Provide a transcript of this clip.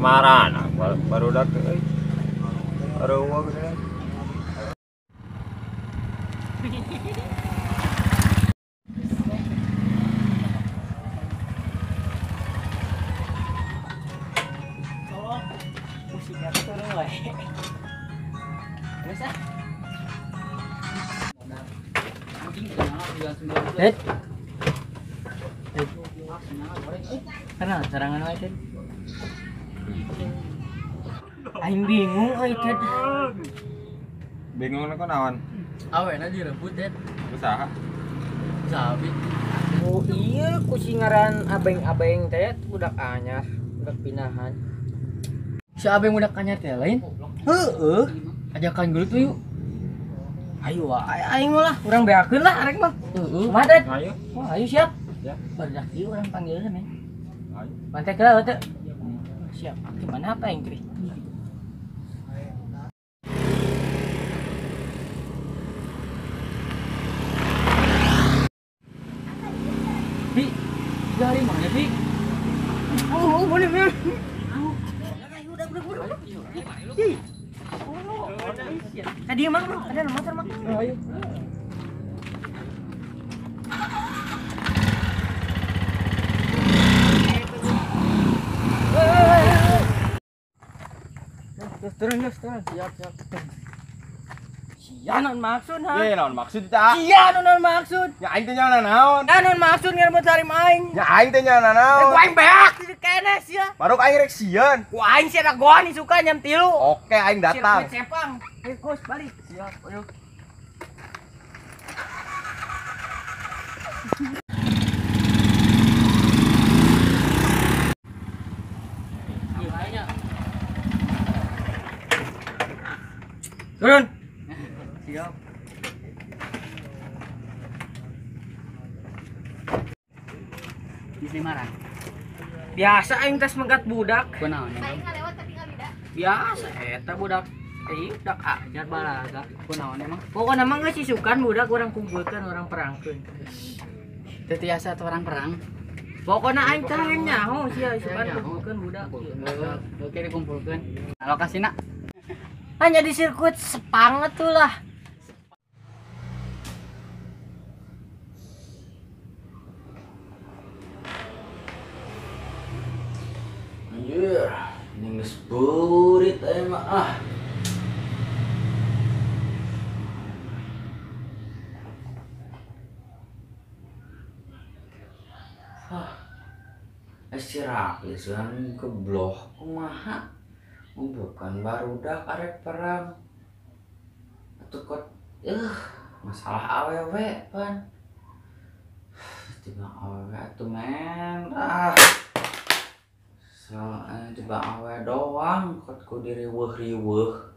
Marana barudak euy. Areuweuh geuning. Musiknya turun wae. Geus ah. Ted. Kenal serangan wae, Ted. Aing bingung euy, Ted. Bingung kok naon? Awena direbut, Ted. Usaha. Usaha bi. Oh iya, ku si ngaran abeng-abeng teh budak anyar, budak pindahan. Si abeng budak anyar teh lain? Heeh. Ajakan gelut tuh yuk. Ayo wae aing mah lah, urang beakeun lah arek mah. Heeh. Kumaha, Ted? Ayo. Wah, ayo siap. Ya. Barudak ieu urang panggilna, men. Ayo. Pantai ke teh. Siap. Gimana apa yang teh? Bi, dari mana, Bi? Oh, boleh, boleh. Tadi emang bro, ada motor mak. Ayo. Terus, terus, turun. Siap, siap. Sia non maksud ha? Ye, naon maksud ta? Sia non maksud. Nya aing teh nya naon? Nya non maksud ngerebut harim aing. Nya aing teh nya naon? Ku aing beak di kene sia. Baru aing rek sieun. Ku aing sia dagoan isukan jam 3. Oke, aing datang. Sirkuit Sepang. Ayo Gus, balik. Siap, ayo. Turun. Siap. Di Semarang. Biasa aing tes megat budak. Kunaon emang? Aing ngalewat tapi ngabida. Biasa eta budak. Budak ajar balaga. Kunaon emang? Pokokna mah geus isukan budak urang kumpulkeun, urang perangkeun. Teu tiasa atuh orang perang. Pokokna aing teh hayang nyaho sia isukan kumpulkeun budak. Oke dikumpulkeun. Nah, lokasina hanya di sirkuit Sepang atuh lah. Anjir, ini geus beurit aya mah ah. Hah. Si Rapli sugan kebloh kumaha? Bukan barudak arek perang. Atuh kot masalah awewe pan. Tiba awewe atuh men. Ah. Soalnya tiba awewe doang kot ku diriweuh-riweuh.